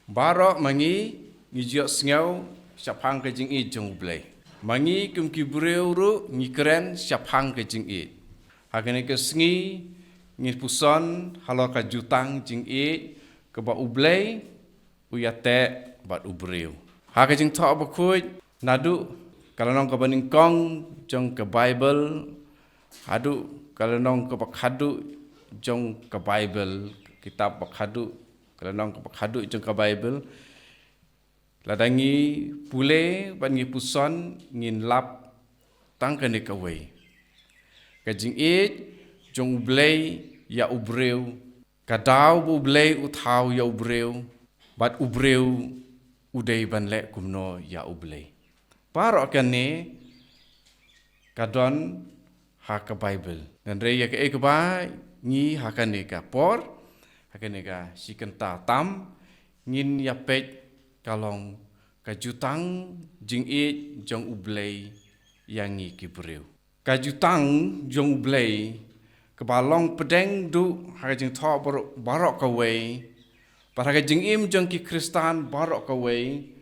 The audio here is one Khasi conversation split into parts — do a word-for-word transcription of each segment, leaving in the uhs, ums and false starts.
Baroh ma ngi ngi ju ïohsngew shaphang ka jingïeit jong U Blei. Ma ngi kum ki briew ruh ngi kren shaphang ka jingïeit. Ha kane ka sngi ngi puson halor ka jutang jingïeit kaba U Blei u ïateh bad u briew. Ha ka Jingthoh Bakhuid naduh ka lynnong kaba nyngkong jong ka Baibl haduh ka lynnong kaba khadduh jong ka Baibl, kitab ba khadduh, ka lynnong kaba khadduh jong ka Baibl. Lada ngi pule bad ngi puson ngin lap tang kane kawei. Ka jingïeit jong U Blei ïa u briew, ka daw ba U Blei u thaw ïa u briew, bad u briew u dei ban leh kumno ïa U Blei. Baroh kane ka don ha ka Baibl. Hynrei ïa kaei kaba ngi ha kane ka por, ha kane ka shi kynta tam, ngin ïa peit ka long ka jutang jingïeit jong U Blei ïa ngi ki briew. Ka jutang jong U Blei kaba long pdeng duh ha ka jingthoh baroh, baroh kawei, bad ha ka jingim jong ki Khristan baroh kawei,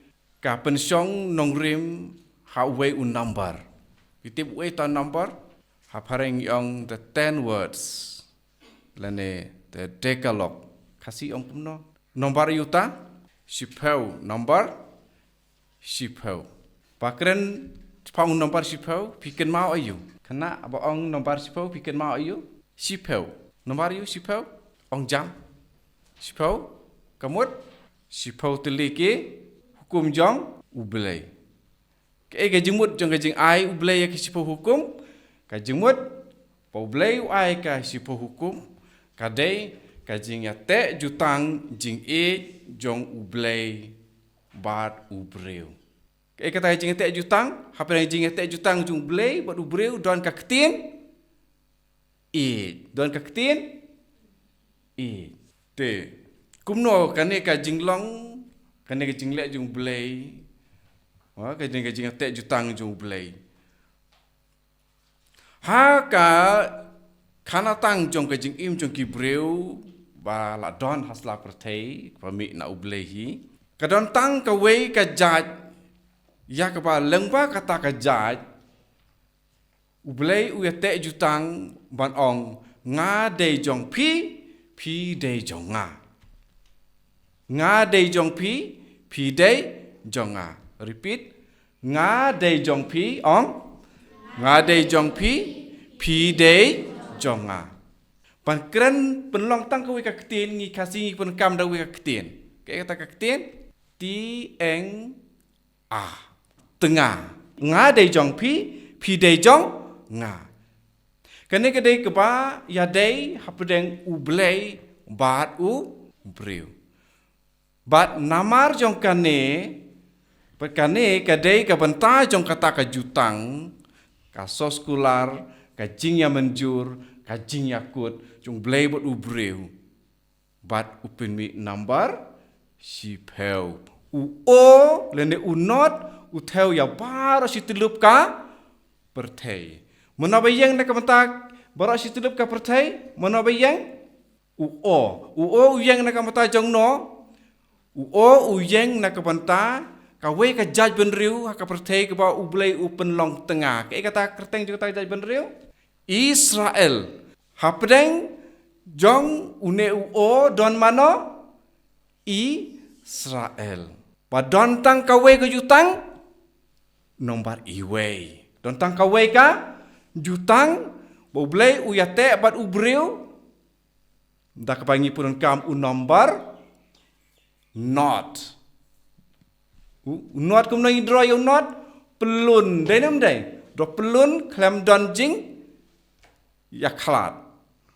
ka pynshong nongrim ha uwei u number. Phi tip uwei uta u number? Ha phareng ngi ong the ten words lane the Decalogue. Khasi ong kumno? Nombar aïu uta? Shiphew. Nombar shiphew. Ba kren shaphang u nombar shiphew, phi kynmaw aïu? Kane ba ong nombar shiphew, phi kynmaw aïu? Shiphew. Nombar aïu shiphew? Ong jam. Shiphew. Ka mut? Shiphew tylli ki hukum jong U Blei. Kaei ka jingmut jong ka jingai U Blei ïa ka shiphew hukum? Ka jingmut ba U Blei u ai ka shiphew hukum ka dei ka jingïateh jutang jingïeit jong U Blei bad u briew. Kaei kata ka jingïateh jutang? Hapdeng jingïateh jutang jong U Blei bad u briew don ka ktien ïeit. Don ka ktien ïeit. Te kumno kane ka jinglong, kane ka jingleh jong U Blei, ha, kane ka jingïateh jutang jong U Blei? Ha ka khanatang jong ka jingim jong ki briew ba la don ha sla pyrthei, ba mih na U Blei hi, ka don tang kawei ka jait, ïa kaba lyngba kata ka jait U Blei u ïateh jutang ban ong, nga dei jong phi, phi dei jong nga. Nga dei jong phi, phi dei jong nga. Repeat. Nga dei jong phi, ong. Nga dei jong phi, phi dei jong nga. Ban kren pynlong tang kawei ka ktien, ngi Khasi ngi pynkam da kawei ka ktien. Kaei kata ka ktien? T N A. Tnga. Nga dei jong phi, phi dei jong nga. Kane ka dei kaba ïadei hapdeng U Blei bad u briew. Bad namar jong kane, bad kane ka dei ka bynta jong kata ka jutang, ka soskular, ka jingïamynjur, ka jingïakut jong U Blei bad u briew. Bad u pynmih number shiphew. U o lane u not u thew ïa baroh shi tyllup ka pyrthei. Mano ba ïeng na ka bynta baroh shi tyllup ka pyrthei? Mano ba ïeng? U o. U o u ïeng na ka bynta jong no? U o u ïeng na ka bynta kawei ka jaitbynriew ha ka pyrthei kaba U Blei u pynlong tnga. Kaei kata ka kyrteng jong kata ka jaitbynriew? Israel. Hapdeng jong une u o don mano? Israel. Ba don tang kawei ka jutang? Nombar iwei. Don tang kawei ka jutang ba U Blei u ïateh bad u briew? Da kaba ngi pyndonkam u nombar not. U, u not kumno ngi draw ïa u not? Pyllun, dei ne ym dei? Draw pyllun khlem don jingïakhlad.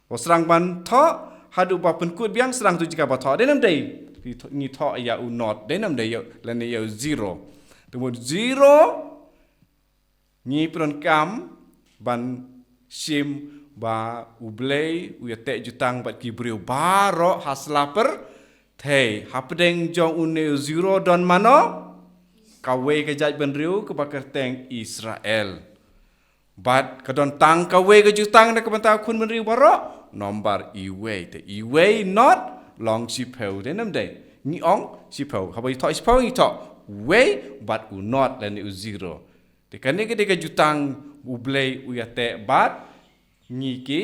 Ba sdang ban thoh haduh ba pynkut biang sdang tu jaka ba thoh. Dei ne ym dei? Ngi thoh, ngi thoh ïa u not. Dei ne ym dei ïa u, lane ïa u zero. Te mut zero ngi pyndonkam ban shim ba U Blei u ïateh jutang bad ki briew baroh ha sla pyrthei. Hapdeng jong une u zero don mano? Kawei ka jaitbynriew kaba kyrteng Israel. Bad ka don tang kawei ka jutang na ka bynta khun bynriew baroh? Nombar iwei. Te iwei not long shiphew, dei ne ym dei? Ngi ong shiphew. Haba ngi thoh shiphew ngi thoh wei bad u not lane u zero. Te kane ka dei ka jutang U Blei u ïateh bad ngi ki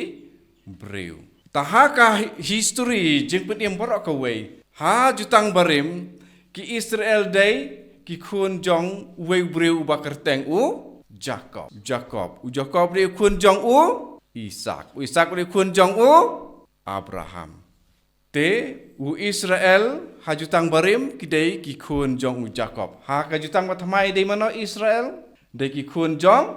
briew. Te ha ka hi-, history jingpynim baroh kawei, ha Jutang Barim, ki Israel dei ki khun jong uwei u briew uba kyrteng u Jakob. Jakob. U Jakob dei u khun jong u Isak. U Isak dei u khun jong u Abraham. Te u Israel ha Jutang Barim ki dei ki khun jong u Jakob. Ha ka Jutang Bathymmai dei mano Israel? Dei ki khun jong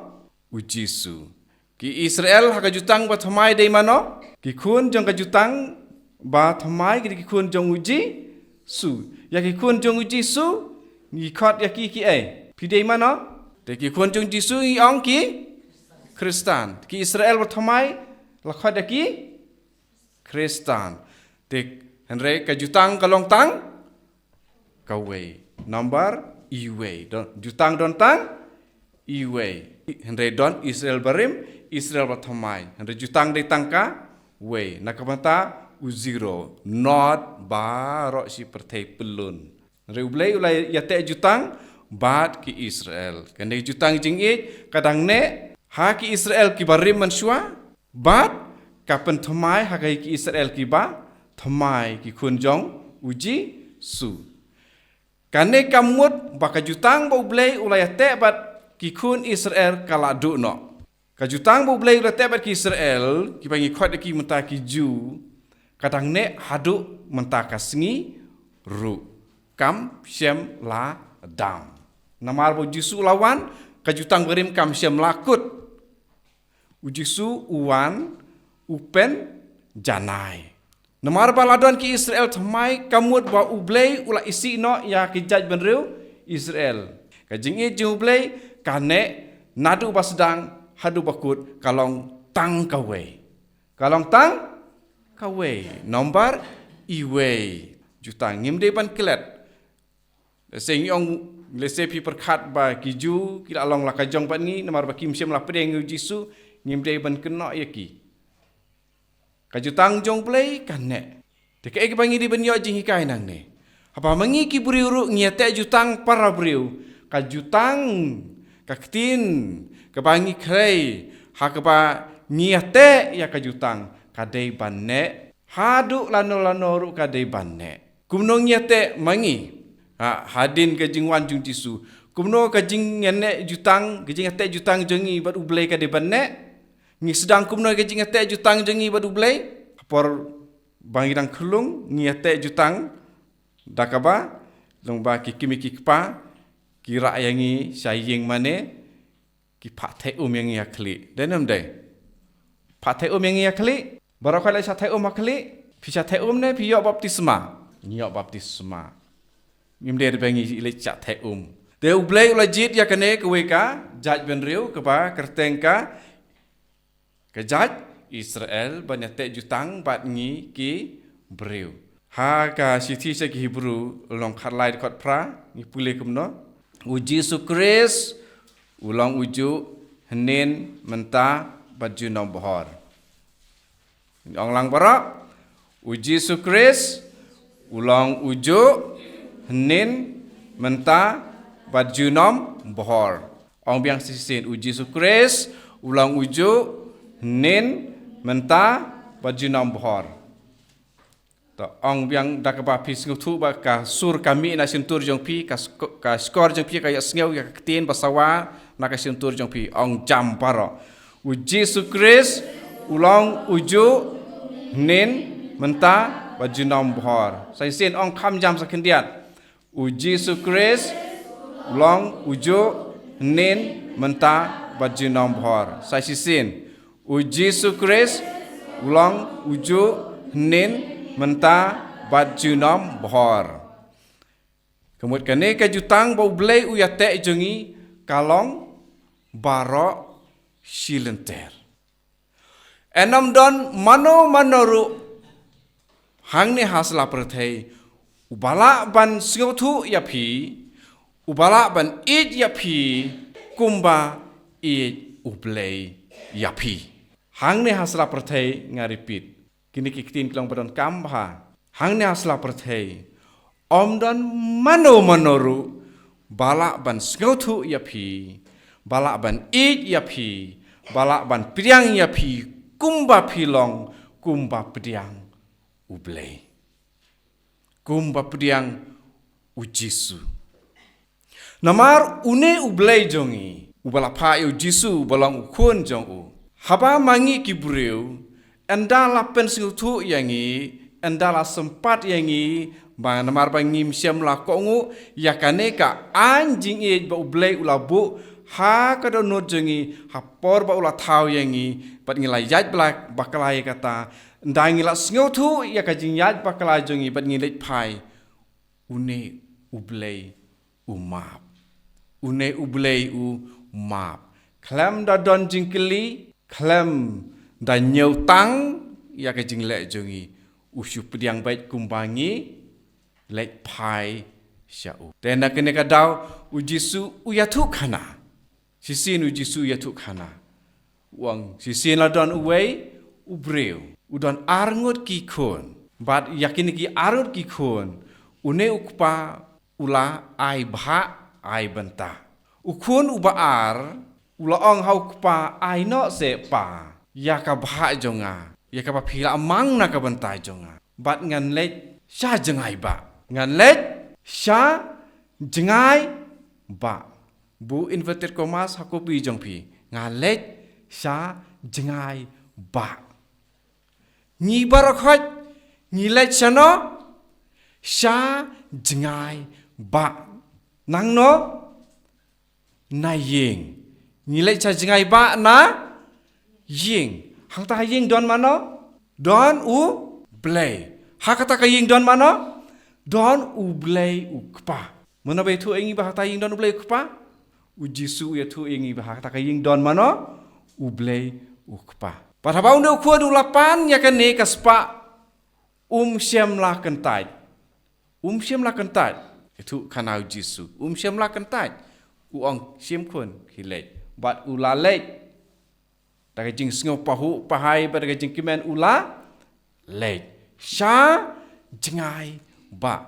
u Jisu. Ki Israel ha ka Jutang Bathymmai dei mano? Ki khun jong ka Jutang Bathymmai ki dei ki khun jong u Jisu. Ïa ki khun jong u Jisu ngi khot ïa ki kiei? Phi dei mano? Te ki khun jong u Jisu ngi ong ki Khristan. Ki Israel Bathymmai la khot ïa ki Khristan. Te hynrei ka Jutang ka long tang kawei. Nambar iwei. Don, Jutang don tang iwei. Hynrei don Israel Barim, Israel Bathymmai. Hynrei Jutang dei tang kawei. Na ka bynta u zero, not baroh shi pyrthei pyllun. Hynrei U Blei u la ïateh jutang bad ki Israel. Kane jutang jingïeit ka dang neh ha ki Israel kiba rim mynshuwa bad ka pynthymmai ha ki Israel kiba thymmai, ki khun jong u Jisu. Kane ka mut ba ka jutang ba U Blei u la ïateh bad ki khun Israel ka la duh noh. Ka jutang ba U Blei u la teh bad ki Israel, kiba ngi khot ïa ki mynta ki Jiw, ka dang neh haduh mynta ka sngi ruh. Kam shym la dam. Namar ba u Jisu u la wan, ka Jutang Barim kam shym la kut. U Jisu u wan, u pynjanai. Namar ba la don ki Israel thymmai, ka mut ba U Blei u la isih noh ïa ki jaitbynriew Israel. Ka jingïeit jong U Blei ka neh naduh ba sdang haduh ba kut, ka long tang kawei. Ka long tang kawei. Nambar iwei. Jutang, ngim dei ban klet. Lehse ngi ong, lehse phi pyrkhat ba ki Jiw ki la long la ka jong bad ngi, namar ba kim shym la pdiang ïa u Jisu, ngim dei ban kynnoh ïa ki. Ka jutang jong U Blei ka neh. Te kaei kaba ngi dei ban ïoh jinghikai nangne? Haba ma ngi ki briew ruh ngi ïateh jutang para briew, ka jutang, ka ktien kaba ngi khrei ha kaba ngi ïateh ïa ka jutang, ka dei ban neh. Haduh lano lano ruh ka dei ban neh. Kumno ngi ïateh ma ngi? Ha, hadien ka jingwan jong u Jisu. Kumno ka jingïateh jutang, ka jingïateh jutang jong ngi bad U Blei ka dei ban neh? Ngi sdang kumno ka jingïateh jutang jong ngi bad U Blei? Ha por ba ngi dang khyllung, ngi ïateh jutang da kaba long ba ki kmie ki kpa ki rah ïa ngi sha ïing mane, ki phah theh um ïa ngi ha khlieh. Dei ne ym dei? Phah theh um ïa ngi ha khlieh. Baroh khoit la shah theh um ha khlieh. Phi shah theh um ne phi ïoh baptisma? Ngi ïoh baptisma. Ngim dei ba ngi leit shah theh um. Te U Blei u la jied ïa kane kawei ka jaitbynriew kaba kyrteng ka, ka jait Israel, ban ïateh jutang bad ngi ki briew. Ha ka shithi sha ki Hebru, lynnong khatlai dkhot phra, ngi pule kumno: U Jisu Khrist u long ujuh, hynnin, mynta bad junom bhor. Ong lang baroh. U Jisu Khrist u long ujuh, hynnin, mynta bad junom bhor. Ong biang shisien: U Jisu Khrist u long ujuh, hynnin, mynta bad junom bhor. To ong biang da kaba phi sngewthuh ba ka sur ka mih na shyntur jong phi, ka sko-, ka shkor jong phi ka ïohsngew ïa ka ktien ba sawa na ka shyntur jong phi. Ong jam baroh: U Jisu Khrist u long ujuh, hynnin, mynta bad junom bhor. Sa shisien, ong kham jam sa khyndiat: U Jisu Khrist u long ujuh, hynnin, mynta bad junom bhor. Sa shisien: U Jisu Khrist u long ujuh, hynnin, mynta bad junom bhor. Ka mut kane ka jutang ba U Blei u ïateh jong ngi ka long baroh shi lynter. Ym don mano mano ruh hangne ha sla pyrthei uba lah ban sngewthuh ïa phi, uba lah ban ïeit ïa phi kumba ïeit U Blei ïa phi. Hangne ha sla pyrthei, nga repeat, kine ki ktien ki long ba donkam bha. Hangne ha sla pyrthei Ym don mano mano ruh ba lah ban sngewthuh ïa phi, ba lah ban ïeit ïa phi, ba lah ban pdiang ïa phi kumba phi long, kumba pdiang U Blei, kumba pdiang U Jisu. Namar une U Blei jong ngi, uba la phah ïa U Jisu, uba long u khun jong u, haba ma ngi ki briew, ynda la pynsngewthuh ïa ngi, ynda la sympat ïa ngi, ba namar ba ngim shym la kohnguh ïa kane ka aiñ jingïeit ba U Blei u la buh ha ka dohnud jong ngi, ha por ba u la thaw ïa ngi, bad ngi la ïaid bla bakla ïa kata, ynda ngi la sngewthuh ïa ka jingïaid bakla jong ngi bad ngi leit phai, une U Blei u map. Une U Blei u map. Khlem da don jingkylli, khlem da ñiew tang ïa ka jingleh jong ngi, u shu pdiang beit kumba ngi leit phai sha u. Te na kane ka daw, U Jisu u ïathuhkhana. Shisien U Jisu u ïathuhkhana. U ong, shisien la don uwei u briew, u don ar ngut ki khun. Bad ïa kine ki ar ngut ki khun, une u kpa u la ai bhah, ai bynta. U khun uba ar u la ong ha u kpa, ai noh seh pa ïa ka bhah jong nga, ïa kaba phi la mang na ka bynta jong nga. Bad ngan leit sha jngai bah. Ngan leit sha jngai bah. Buh inverted commas ha copy jong phi. Nga leit sha jngai bah. Ngi baroh khoit ngi leit shano? Sha jngai bah. Nangno? Na ïing. Ngi leit sha jngai bah na ïing. Hangta ha ïing don mano? Don U Blei. Ha kata ka ïing don mano? Don U Blei u Kpa. Mano ba ïathuh ïa ngi ba ha kata ïing don U Blei u Kpa? U Jisu u ïathuh ïa ngi ba ha kata ka ïing don mano? U Blei u Kpa. Bad haba une u khun u la pan ïa kane ka spah, um shym la kyntait. Um shym la kyntait. Ïathuhkhana U Jisu. Um shym la kyntait. U ong, shim khun, khie leit. Bad u la leit. Da ka jingsngew pahuh pahai bad da ka jingkmen u la leit sha jngai bah.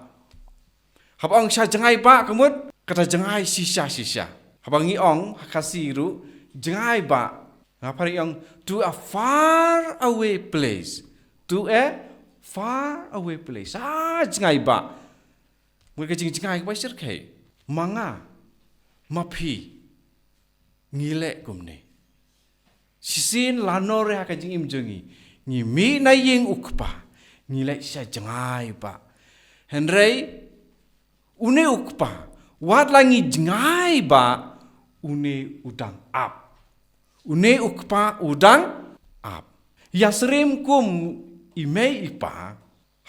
Haba ong sha jngai bah ka mut kata jngai shisha shisha. Haba ngi ong ha Khasi ruh jngai bah, nga pyrshah ong to a far away place. To a far away place. Sha jngai bah. Mut ka jingjngai kaba shyrkhei. Ma nga, ma phi, ngi leh kumne. Shisien lano re ha ka jingim jong ngi, ngi mih na ïing u Kpa, ngi leit sha jngai bah. Hynrei une u Kpa, wat la ngi jngai bah, une u dang ap. Une u Kpa u dang ap. Ïasyriem kum i mei i pa,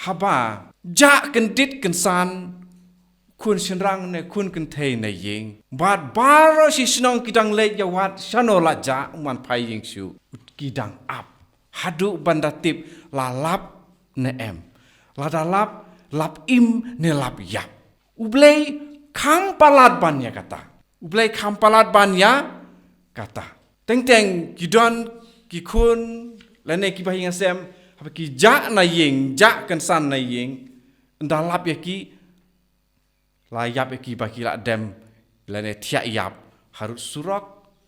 haba jah kyndit kynsan khun shynrang ne khun kynthei na ïing. Bad baroh shi shnong ki dang leit ïa wad shano la jah, um wan phai ïing shuh. Ki dang ap. Haduh ban da tip la lap ne em. Lada lap, lap im ne lap ïap. U Blei kham palat ban ïa kata. U Blei kham palat ban ïa kata. Teng teng ki don ki khun lane ki bahaïing hasem, haba ki jah na ïing, jah kynsan na ïing, ynda lap ïa ki, la ïap ïa ki ba ki la dem lane thiah ïap harud surok,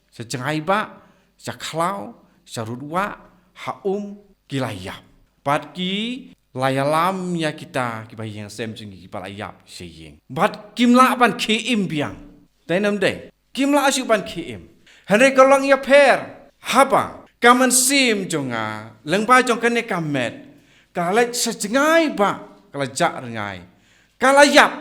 sha jngai bah, sha khlaw, sha rud wah, ha um, ki la ïap. Bad ki la ïalam ïa kita ki bahaïing hasem jong ngi kiba la ïap sha ïing. Bad kim lah ban khie im biang. Dei ne ym dei? Kim lah shuh ban khie im. Hynrei ka long ïapher haba ka mynsiem jong nga, lyngba jong kane ka met, ka la leit sha jngai bah, ka la jah rngai. Ka la ïap.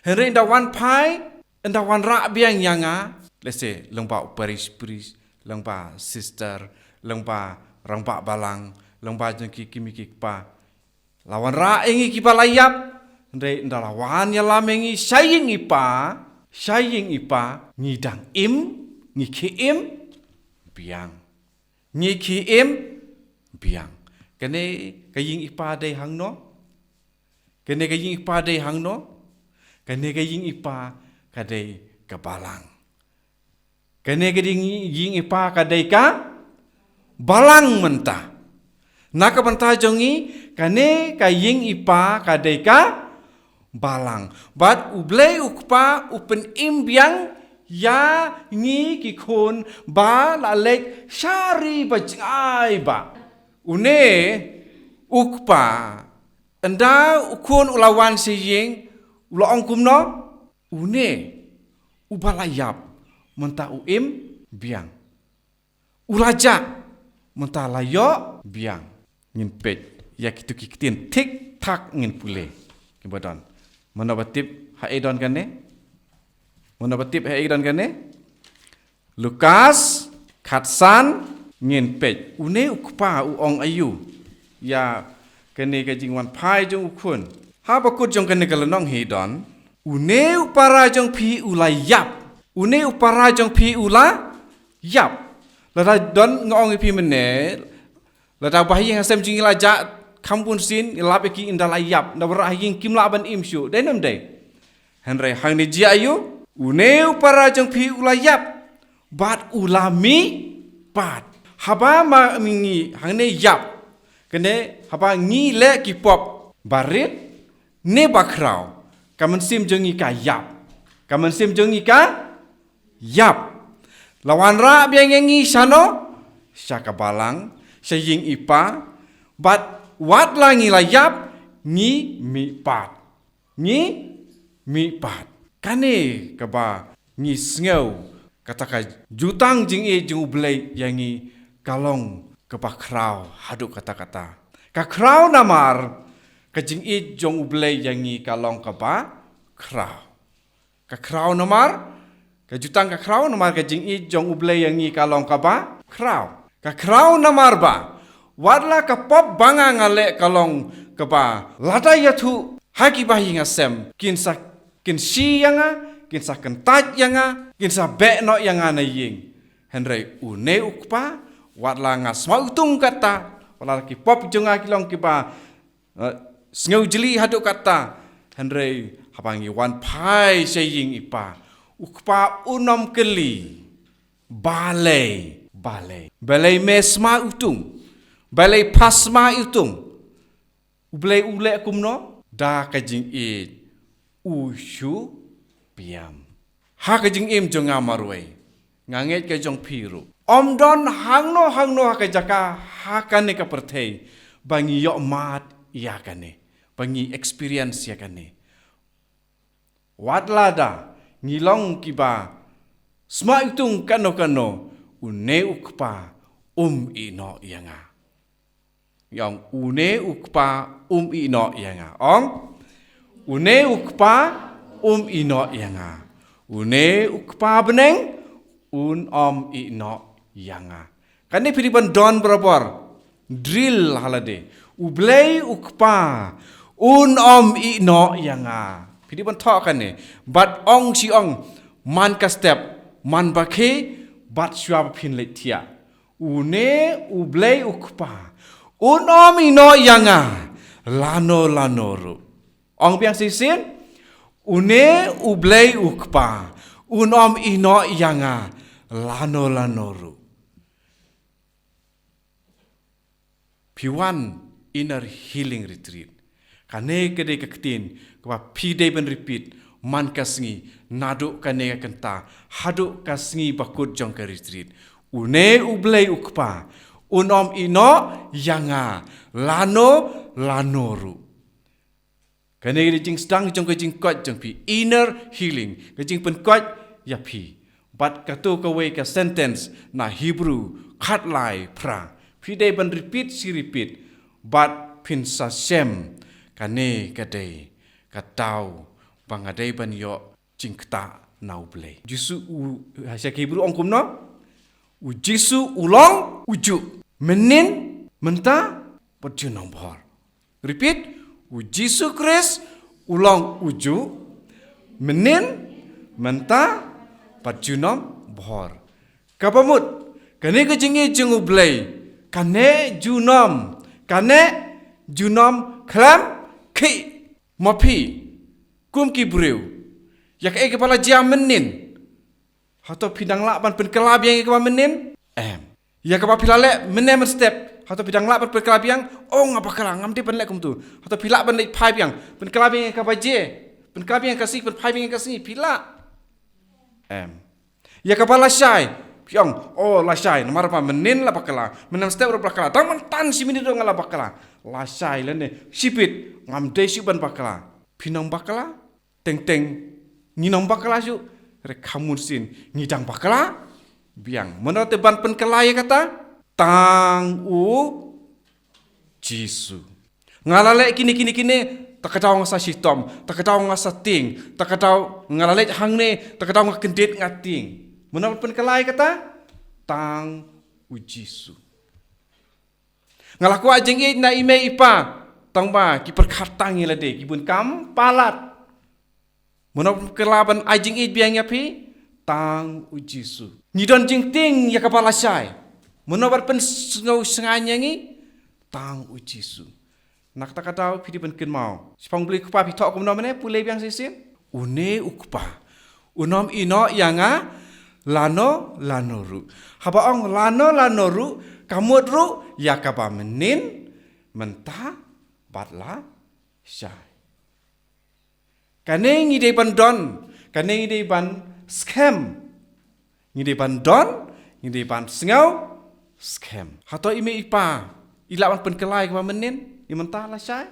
Hynrei ynda wan phai, ynda wanrah biang ïa nga, let's say, lyngba u parish priest, lyngba sister, lyngba rangbah balang, lyngba jong ki kmie ki kpa. La wanrah ïa ngi kiba la ïap, hynrei ynda la wan ïalam ïa ngi sha ïing i pa, sha ïing i pa, ngi dang im, ngi khie im biang. Ngi khie im biang. Kane ka ïing i pa dei hangno? Kane ka ïing i pa dei hangno? Kane ka ïing i pa ka dei ka balang. Kane ka dei ïing i pa ka dei ka balang mynta. Na ka bynta jong ngi, kane ka ïing i pa ka dei ka balang. Bad U Blei U Kpa u pynim biang ïa ngi ki khun ba la leit sha ri ba jngai ba. Une U Kpa, ynda u khun u la wan sha ïing, u la ong kumno? Une uba la ïap mynta u im biang. U la jah mynta la ïoh biang. Ngin peit ïa kitu ki ktien thik thak, ngin pule kiba don. Mano ba tip ha ei don kane? Mano ba tip ha ei don kane? Lukas khatsan, ngin peit. Une U Kpa u ong aïu ïa kane ka jingwan phai jong u khun? Ha bakut jong kane ka lynnong hi don: Une u para jong phi u la ïap. Une u para jong phi u la ïap. Lada don, nga ong ïa phi mynne, lada ba ha ïing ha sem jong ngi la jah kham bun sien, ngi lap ïa ki, ynda la ïap, ynda wanrah ha ïing kim lah ban im shuh, dei ne ym dei? Hynrei hangne jia aïu? Une u para jong phi u la ïap bad u la mihpat. Haba ma ngi hangne ïap, kane haba ngi leh ki pop barit ne bakhraw, ka mynsiem jong ngi ka ïap. Ka mynsiem jong ngi ka ïap. La wanrah biang ïa ngi shano? Sha ka balang, sha ïing i pa. Bad wat la ngi la ïap, ngi mihpat. Ngi mihpat. Kane kaba ngi sngew, kata ka jutang jingïeit jong U Blei ïa ngi ka long kaba khraw haduh katta katta. Ka khraw namar ka jingïeit jong U Blei ïa ngi ka long kaba khraw. Ka khraw namar, ka jutang ka khraw namar ka jingïeit jong U Blei ïa ngi ka long kaba khraw. Ka khraw namar ba wat la ka pop ba nga nga leh ka long kaba lada ïathuh ha ki bahaïing hasem, kin sa kynshi ïa nga, kin sa kyntait ïa nga, kin sa beh noh ïa nga na ïing. Hynrei une U Kpa, wat la nga sma utung katta, wat la ki pop jong nga ki long kiba, eh, sngew jli haduh katta, hynrei haba ngi wan phai sha ïing i pa, U Kpa un ym kylli balei, balei, balei me sma utung, balei pha sma utung. U Blei u leh kumno? Da ka jingïeit u shu pynïap. Ha ka jingim jong nga marwei, nga ngeit ka jong phi ruh, ym don hangno hangno ha ka jaka ha kane ka pyrthei ba ngi ïoh mad ïa kane, ba ngi experience ïa kane. Wat lada ngi long kiba sma utung kano kano, une U Kpa um ïeh noh ïa nga. Ong, une U Kpa um ïeh noh ïa nga. Ong, une U Kpa um ïeh noh ïa nga. Une U Kpa bneng un ym ïeh noh ïa nga. Kane phi dei ban don barabor. Drill ha lade. U Blei U Kpa un ym ïeh noh ïa nga. Phi dei ban thoh kane. Bad ong shi ong, man ka step, man ba khie, bad shuwa ba phin leit thiah. Une U Blei U Kpa un ym ïeh noh ïa nga lano lano ruh. Ong biang shisien, une U Blei U Kpa un ym ïeh noh ïa nga lano lano ruh. Phi wan Inner Healing Retreat. Kane ka dei ka ktien kaba phi dei ban repeat man ka sngi, naduh kane ka kynta haduh ka sngi bakut jong ka retreat. Une U Blei U Kpa un ym ïeh noh ïa nga lano lano ruh. Kane ka dei jingsdang jong ka jingkoit jong phi, inner healing, ka jingpynkoit ïa phi. Bad kato kawei ka sentence na Hebrew khatlai phra, phi dei ban repeat shi repeat, bad phin sa shem, kane ka dei ka daw ba nga dei ban ïoh jingktah na U Blei. Jisu u, ha sha ki Hebrew ong kumno? U Jisu u long ujuh, mynnin, mynta, bad junom bhor. Repeat, U Jisu Khrist u long ujuh, mynnin, mynta, bad junom bhor. Kaba mut, kane ka jingïeit jong U Blei ka neh junom, ka neh junom khlem khih. Ma phi kum ki briew, ïa kaei kaba la jia mynnin, hato phi dang lah ban pynkylla biang ïa kaba mynnin? Em. Ïa kaba phi la leh mynne mynstep, hato phi dang lah ban pynkylla biang? Oh, nga bakla, ngam dei ban leh kumtu. Hato phi lah ban leit phai biang, pynkylla biang ïa kaba jia? Pynkylla biang ka sngi, pynphai biang ka sngi, phi lah. Em. Ïa kaba lashai, phi ong, oh lashai, namar ba mynnin la bakla, mynnin step ruh bakla, dang mynta shi minit ruh nga la bakla. Lashai lane, shibit, ngam dei shuh ban bakla. Phi nang bakla, teng teng, ngi nang bakla shuh, re khamut sien, ngi dang bakla biang. Mano te ban pynkylla ïa kata? Tang u Jisu. Nga la leh kine, kine, kine, ta ka daw nga sa shitom, ta ka daw nga sa tieng, ta ka daw nga la leh hangne, ta ka daw nga kyndit nga tieng. Mano ban pynkylla ïa kata? Tang u Jisu. Nga la kwah jingïeit na i mei i pa, tang ba ki pyrkhat tang ïa lade, ki bun kam palat. Mano ba pynkylla ban ai jingïeit biang ïa phi? Tang u Jisu. Ngi don jingtieng ïa kaba lashai. Mano ba pynsngew shngaiñ ïa ngi? Tang u Jisu. Na kata ka daw phi dei ban kynmaw. Shaphang U Blei U Kpa phi thoh kumno mynne, pule biang shisien. Une U Kpa un ym ïehnoh ïa nga lano lano ruh. Haba ong lano lano ruh, ka mut ruh ïa kaba mynnin, mynta bad lashai. Kane ngi dei ban don, kane ngi dei ban skhem. Ngi dei ban don, ngi dei ban sngew skhem. Hato i mei i pa i lah ban pynkylla ïa kaba mynnin, ïa mynta lashai?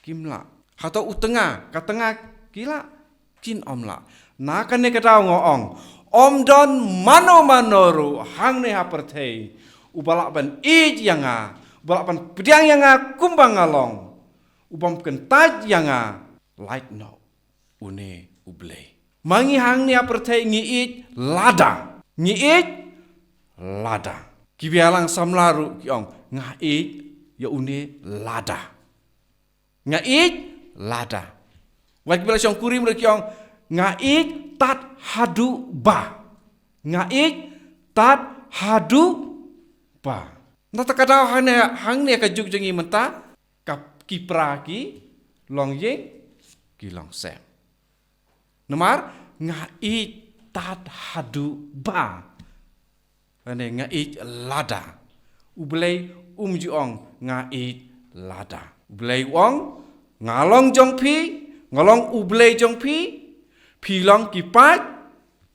Kim lah. Hato u tnga, ka tnga ki lah? Kin ym lah. Na kane ka daw nga ong, ym don mano mano ruh hangne ha pyrthei uba lah ban ïeit ïa nga, uba lah ban pdiang ïa nga kumba nga long, u bym kyntait ïa nga, lait noh une U Blei. Ma ngi hangne ha pyrthei ngi ïeit lada. Ngi ïeit lada. Ki ba ïalang samla ruh ki ong, nga ïeit ïa une lada. Nga ïeit lada. Wat ki ba la shong kurim ruh ki ong, nga ïeit tad haduh ba. Nga ïeit tad haduh ba. Na kata ka daw hangne, hangne ka juk jong ngi mynta, ka ki pra ki long ïing, ki long sem. Namar nga ïeit tad haduh ba. Lane nga ïeit lada. U Blei um ju ong nga ïeit lada. U Blei u ong nga long jong phi, nga long U Blei jong phi, phi long ki paid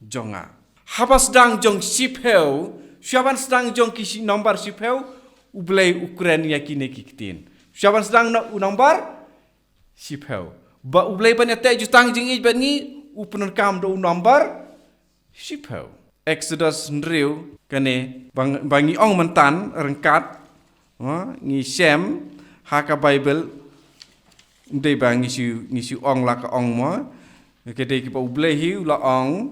jong nga. Haba sdang jong shiphew, shuwa ban sdang jong ki shi-, nombar shiphew, U Blei u kren ïa kine ki ktien. Shuwa ban sdang no-, u nombar shiphew. Ba U Blei ban ïateh jutang jingïeit bad ngi, u pyndonkam da u nombar shiphew. Exodus hynriew, kane, ba ngi, ba ngi ong mynta ryngkat, ha, ngi shem ha ka Baibl, dei ba ngi shu, ngi shu ong la ka ong mo. Ka dei kiba U Blei hi u la ong,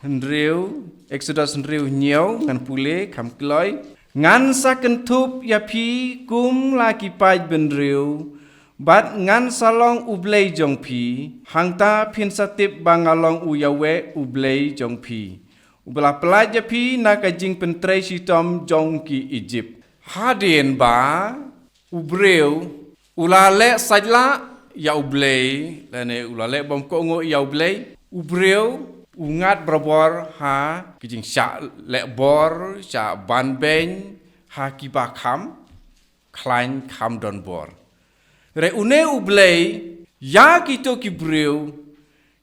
hynriew, Exodus hynriew hynñiew, ngan pule kham kloi. Ngan sa kynthup ïa phi kum la ki paid bynriew, bad ngan sa long U Blei jong phi, hangta phin sa tip ba nga long U Yahweh U Blei jong phi, uba la pyllait ïa phi na ka jingpyntrei shitom jong ki Ijipt. Hadien ba u briew u la leh saitlah ïa U Blei, lane u la leh bymkohnguh ïa U Blei, u briew u ngat barabor ha ki jingshah leh bor, shah banbeiñ ha kiba kham khlaiñ, kham don bor. Hynrei une U Blei, ïa kito ki briew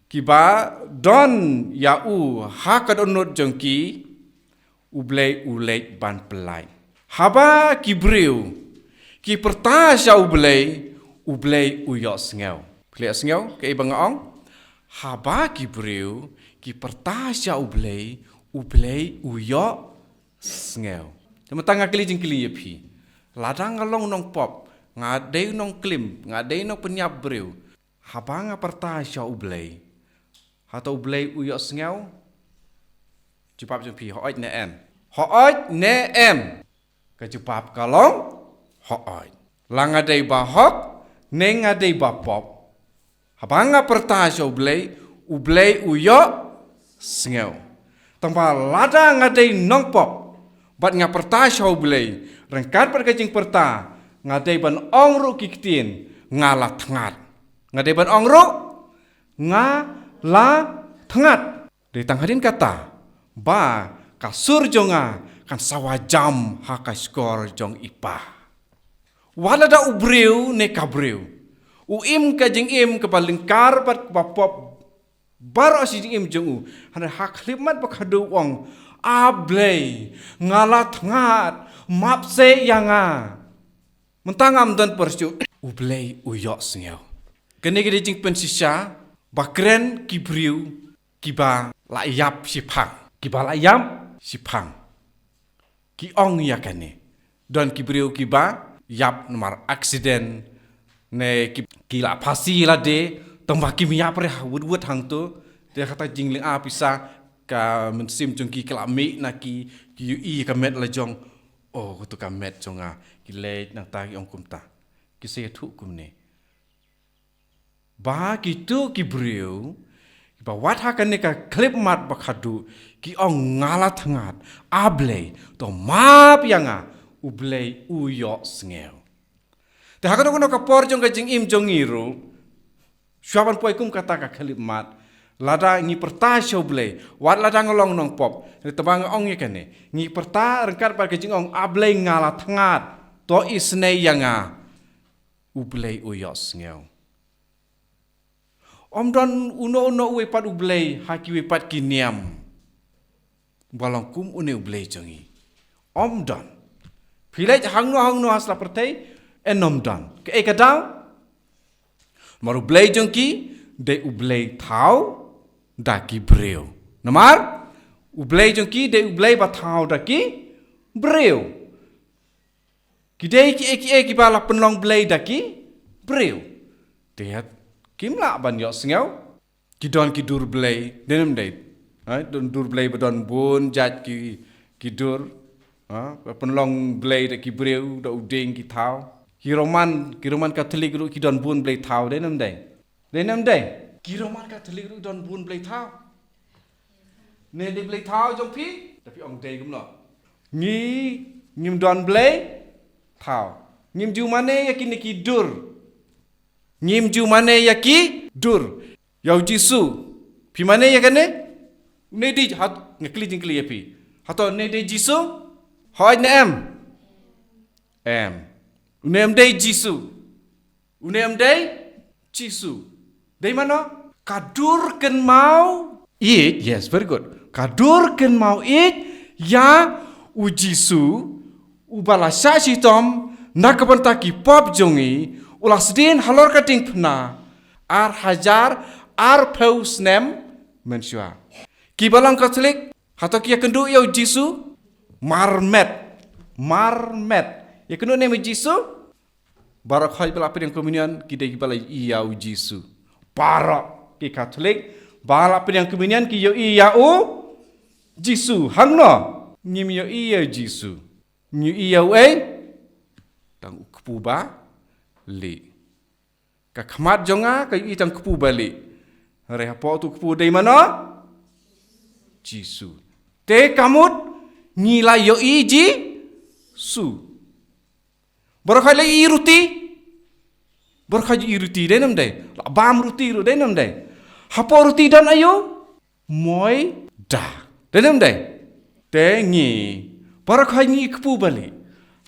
kiba don ïa u ha ka dohnud jong ki, U Blei u leit ban pyllait. Haba ki briew ki pyrta sha U Blei, U Blei u ïohsngew. Phi la sngew kaei ba nga ong? Haba ki briew ki pyrta sha U Blei, U Blei u ïohsngew. Te mynta nga kylli jingkylli ïa phi. Lada nga long nongpop, nga dei nongklim, nga dei nongpynïap briew, haba nga pyrta sha U Blei, hato U Blei u ïohsngew? Jubab jong phi, hooid ne em? Hooid ne em? Ka jubab ka long hooid. La nga dei bahok ne nga dei bapop, haba nga pyrta sha U Blei, U Blei u ïohsngew. Tangba lada nga dei nongpop bad nga pyrta sha U Blei, ryngkat bad ka jingpyrta, nga dei ban ong ruh ki ktien, nga la thngat. Nga dei ban ong ruh, nga la thngat. Dei tang hadien kata ba ka sur jong nga kan sa wad jam ha ka shkor jong i Pa. Wat lada u briew ne ka briew, U im ka jingim kaba lyngkar bad kaba pop baroh shi jingim jong u. Hynrei ha khyllipmat ba khadduh u ong, A Blei, nga la thngat, map seh ïa nga. Mynta ngam don por shuh. U Blei u ïohsngew. Kane ka dei jingpynshisha ba kren ki briew kiba la ïap shiphang. Kiba la ïap shiphang. Ki ong ïa kane. Don ki briew kiba ïap namar accident, ne ki, ki la phasi lade, tangba kim ïap re ha wut wut hangto. Te kata jinglynga pisa, ka mynsiem jong ki ka la mih na ki, ki ïohi ka met la jong. Oh, kato ka met jong nga. Ki leit nangta ki ong kumta. Ki sa ïathuh kumne. Ba kito ki briew kiba wat ha kane ka khyllipmat ba khadduh ki ong, nga la thngat, A Blei, to map ïa nga. U Blei u ïohsngew. Te ha kano kano ka por jong ka jingim jong ngi ruh, shuwa ban poi kum kata ka khyllipmat, lada ngi pyrta sha U Blei, wat lada nga long nongpop, te ba nga ong ïa kane, ngi pyrta ryngkat bad ka jingong, A Blei, nga la thngat, to isynei ïa nga. U Blei u ïohsngew. Ym don uno uno uwei pat U Blei ha kiwei pat ki niam ba long kum une U Blei jong ngi. Ym don. Phi leit hangno hangno ha sla pyrthei, yn ym don. Kaei ka daw? Namar U Blei jong ki dei U Blei thaw da ki briew. Namar U Blei jong ki dei U Blei ba thaw da ki briew. Ki dei kiei kiei kiba la pynlong blei da ki briew. Te kim lah ban ïohsngew. Ki don ki dur blei, dei ne ym dei? Ha, don dur blei ba don bun jait ki, ki dur. Ha, ba pynlong blei da ki briew, da u dieng ki thaw. Ki Roman, ki Roman Katholik ruh ki don bun blei thaw, dei ne ym dei? Dei ne ym dei? Ki Roman Katholik ruh don bun blei thaw. Ne dei blei thaw jong phi? Da phi ong dei kumno? Ngi ngim don blei thaw. Ngim ju mane ïa kine ki dur. Ngim ju mane ïa ki dur. Ïa u Jisu. Phi mane ïa kane? Ne dei, hat, nga kylli jingkylli ïa phi. Hato ne dei Jisu? Hooid ne em? Em. Une em dei Jisu. Une em dei Jisu. Dei mano? Ka dur kynmaw ïeit. Yes, very good. Ka dur kynmaw ïeit ïa u Jisu, uba la shah shitom na ka bynta ki pop jong ngi, u la sdien halor ka diengphna ar hajar arphew snem mynshuwa. Kiba long Katholik, hato ki ïakynduh ïa u Jisu? Marmet. Marmet. Ïakynduh ne em ïa u Jisu? Baroh khoit ba la pdiang communion, ki dei kiba la ïohi ïa u Jisu. Baroh ki Katholik, ba la pdiang communion, ki ïohi ïa u Jisu. Hangno? Ngim ïohi ïa u Jisu. Ngi ïohi ïa u ei? Tang u kpu ba lieh. Ka khmat jong nga ka ïohi tang kpu ba lieh. Hynrei hapoh uto u kpu dei mano? Jisu. Te ka mut ngi la ïohi Jisu. Baroh khoit la ïohi ruti. Baroh khoit ïohi ruti, dei ne ym dei? La bam ruti ruh, dei ne ym dei? Hapoh ruti don aïu? Moida. Dei ne ym dei? Te ngi, baroh khoit ngi kpu ba lieh.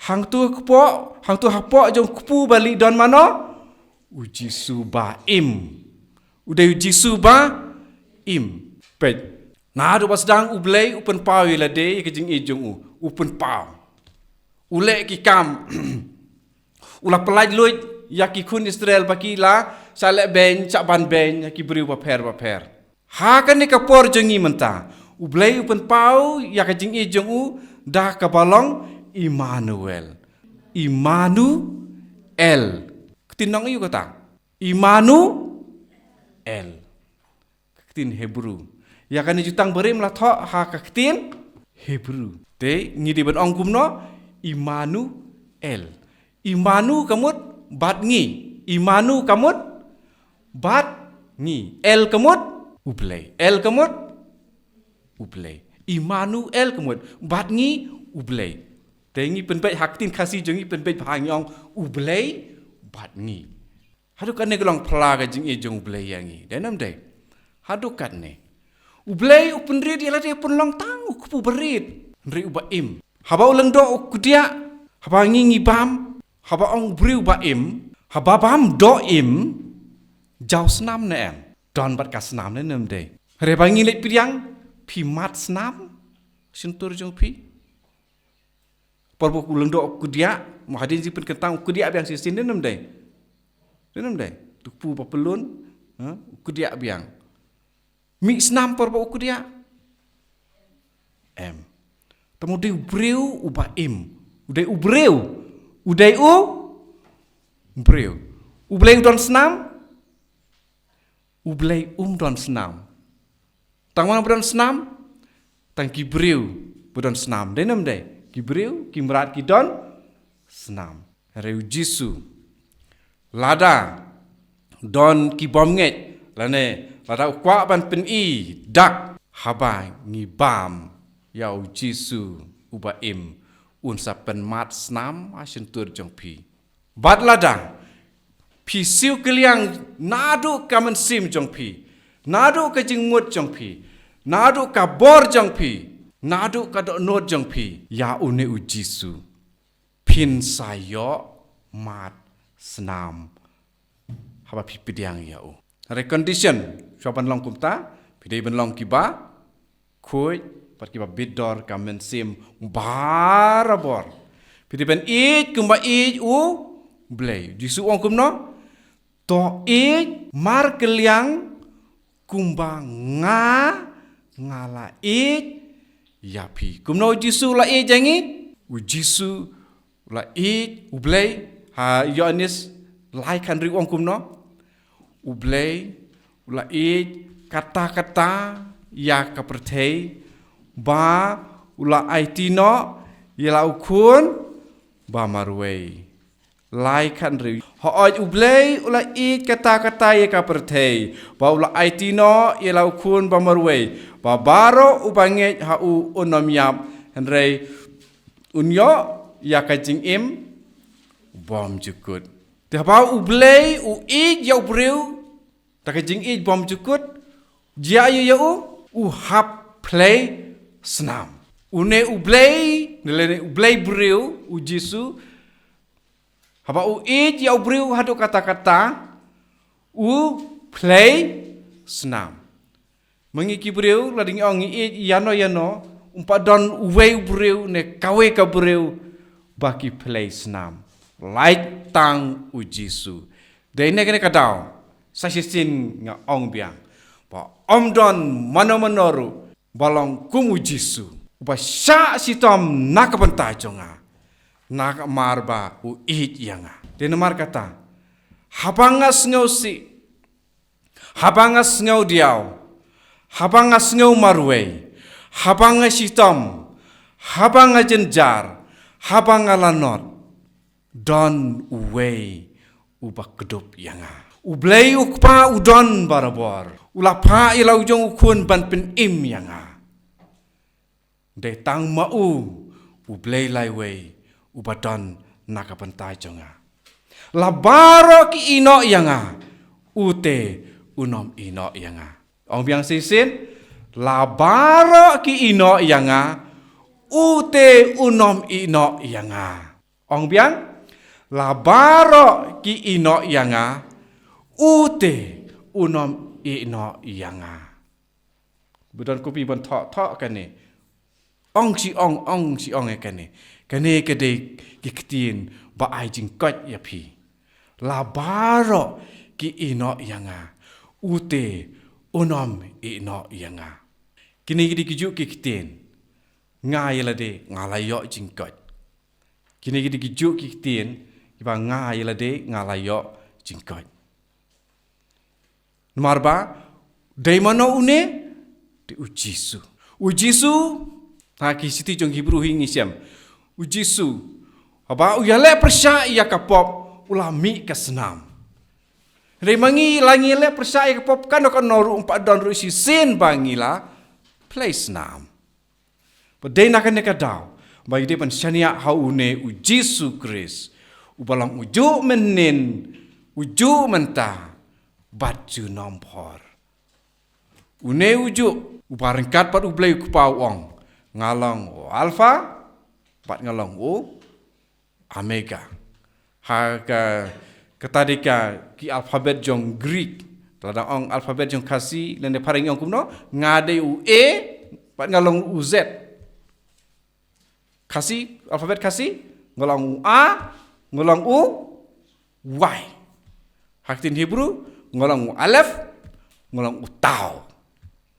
Hangto kpu, hangto hapoh jong kpu ba lieh don mano? U Jisu ba im. U dei u Jisu ba im. Peit. Naduh ba sdang U Blei u pynpaw ïa lade ïa ka jingïeit jong u. U pynpaw. U leh ki kam. U la pyllait luid ïa ki khun Israel ba ki la shah leh beiñ, shah ban beiñ ïa ki briew bapher bapher. Ha kane ka por jong ngi mynta, U Blei u pynpaw ïa ka jingïeit jong u da kaba long Immanuel. Immanuel. Ka ktien nong aïu kata? Immanuel. Ka ktien Hebru. Ïa kane jutang barim la thoh ha ka ktien Hebru. Te ngi dei ban ong kumno? Immanuel. Immanu ka mut bad ngi. Immanu ka mut bad ngi. El ka mut U Blei. El ka mut U Blei. Immanuel ka mut bad ngi U Blei. Te ngi pynbeit ha ka ktien Khasi jong ngi pynbeit bha ngi ong U Blei bad ngi. Haduh katne ka long phylla ka jingïeit jong U Blei ïa ngi. Dei ne ym dei? Haduh katne. U Blei u pynrit ïa lade, u pynlong tang u kpu ba rit. Hynrei uba im. Haba u lyngdoh u kdiah, haba ngi ngi bam, haba ong u briew ba im, Haba bam doh im, jaw snam ne em? Don bad ka snam ne em dei? Hynrei ba ngi leit pdiang, phi mad snam shyntur jong phi. Por ba u lyngdoh u kdiah, mo hadien jingpynkyntang u kdiah biang shisien ne em dei? Ne em dei? Te u kpu ba pyllun, ha? U kdiah biang. Mih snam por ba u kdiah? Em. Te mo dei u briew uba im. U dei u briew. U dei u briew. U Blei u don snam? U Blei um don snam. Tang mano ba don snam? Tang ki briew ba don snam. Dei ne em dei? Ki briew, ki mrad ki don snam. Hynrei u Jisu, lada don ki bym ngeit, lane lada u kwah ban pyni dak, haba ngi bam ïa u Jisu uba im, un sa pynmad snam ha shyntur jong phi. Bad lada phi siew kylliang naduh ka mynsiem jong phi, naduh ka jingmut jong phi, naduh ka bor jong phi, naduh ka dohnud jong phi ïa une u Jisu, phin sa ïoh mad snam haba phi pdiang ïa u. Hynrei condition, shuwa ban long kumta, phi dei ban long kiba khuid bad kiba bit dor ka mynsiem barabor. Phi dei ban ïeit kumba ïeit u Blei. Jisu ong kumno? To ïeit markylliang kumba nga, nga la ïeit ïa phi. Kumno u Jisu u la ïeit ïa ngi? U Jisu u la ïeit, u Blei, ha Ïoannis lai khathynriew u ong kumno? U Blei u la ïeit katta katta ïa ka pyrthei, ba u la aiti noh ïa la u Khun ba marwei. Lai khathynriew. Hooid, u Blei u la ïeit katta katta ïa ka pyrthei, ba u la aiti noh ïa la u Khun ba marwei, ba baroh uba ngeit ha u un ym ïap, hynrei un ïoh ïa ka jingim bymjukut. Te haba u Blei u ïeit ïa u briew da ka jingïeit bymjukut, jia ïa u, u hap phlei snam. Une u Blei, ne lane u Blei briew, u Jisu, haba u ïeit ïa u briew haduh katta katta, u phlei snam. Ma ngi ki briew, lada ngi ong ngi ïeit ïano ïano, um pat don uwei u briew ne kawei ka briew ba ki phlei snam. Lait tang u Jisu. Dei na kane ka daw, sa shisien nga ong biang, ba ym don mano mano ruh ba long kum u Jisu, uba shah shitom na ka bynta jong nga, namar ba u ïeit ïa nga. Dei namar kata, haba nga sngewsih, haba nga sngewdiaw, haba nga sngew marwei, haba nga shitom, haba nga jynjar, haba nga lanot, don uwei uba kdup ïa nga. U Blei u Kpa u don barabor. U la phah ïa la u jong u Khun ban pynim ïa nga. Dei tang ma u, u Blei laiwei, uba don na ka bynta jong nga. La baroh ki ïehnoh ïa nga, u te un ym ïehnoh ïa nga. Ong biang shisien, la baroh ki ïehnoh ïa nga, u te un ym ïehnoh ïa nga. Ong biang, la baroh ki ïehnoh ïa nga, u te un ym ïehnoh ïa nga. Ba don copy ban thoh thoh kane. Ong shi ong, ong shi ong ïa kane. Kane ka dei ki ktien ba ai jingkoit ïa phi. La baroh ki ïehnoh ïa nga, u te un ym ïehnoh ïa nga. Kine ki dei kijuh ki ktien. Nga ïa lade nga la ïoh jingkoit. Kine ki dei kijuh ki ktien kiba nga ïa lade nga la ïoh jingkoit. Namar ba, dei mano une? Dei u Jisu. U Jisu, ha ki shithi jong Hebru hi ngi shem. U Jisu, haba u ïaleh pyrshah ïa ka pop, u la mih ka snam. Hynrei ma ngi la ngi ïaleh pyrshah ïa ka pop kano kano ruh, um pat don ruh shisien ba ngi la phlei snam. Ba dei na kane ka daw ba ngi dei ban shaniah ha une u Jisu Khrist, uba long ujuh mynhynnin, ujuh mynta bad junom bhor. Une ujuh uba ryngkat bad u Blei u Kpa u ong, nga long u Alpha bad nga long u Omega. Ha ka, Kata dei ka ki alphabet jong Greek. Lada ong alphabet jong Khasi, lane phareng ong kumno, nga dei u A, bad nga long u Z. Khasi, alphabet Khasi, nga long u A, nga long u Y. Ha ktien Hebrew, nga long u Aleph, nga long u Tau.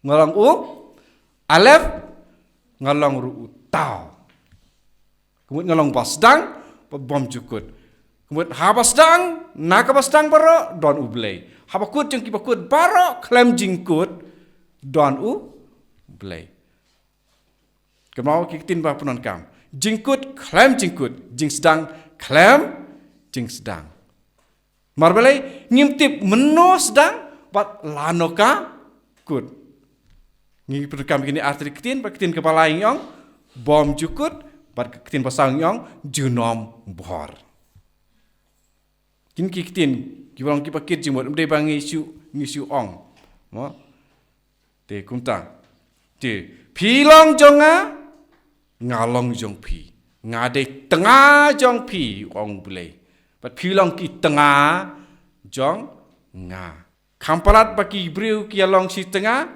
Nga long u Aleph, nga long ruh u Tau. Ka mut nga long ba sdang, bad bym jukut. Ka mut haba sdang, na kaba sdang baroh, don u Blei. Haba kut jong kiba kut baroh, khlem jingkut, don u Blei. Kumno ki ktien ba pyndonkam. Jingkut, khlem jingkut. Jingsdang, khlem jingsdang. Namar balei, ngim tip mynno sdang, bad lano ka kut. Ngi pyndonkam kine artylli ki ktien, bad ka ktien kaba lai ngi ong, bym jukut, bad ka ktien ba saw ngi ong, junom bor. Kine ki ktien, kiba long kiba kit jingmut, ym dei ba ngi shu, ngi shu ong. Mo? Te kumta. Te, phi long jong nga, nga long jong phi. Nga dei tnga jong phi, ong u Blei. Bad phi long ki tnga jong nga. Kham palat ba ki briew ki ïa long shi tnga,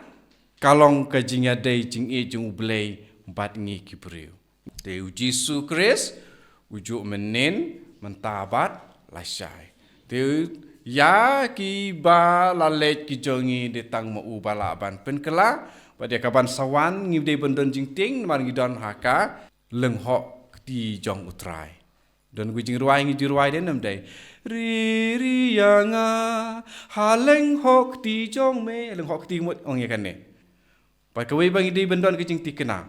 ka long ka jingïadei jingïeit jong u Blei bad ngi ki briew. Te u Jisu Khrist, u juh mynnin, mynta bad lashai. Te ïa kiba la leit ki jong ngi dei tang ma u ba lah ban pynkylla, bad ïa kaban sa wan ngi dei ban don jingtieng, namar ngi don ha ka lyngngoh kti jong u Trai. Don ki jingrwai ngi jingrwai dei nam dei. Ri ri ïa nga, ha lyngngoh kti jong me, lyngngoh kti mut ong ïa kane. Bad kawei ba ngi dei ban don ka jingtikna.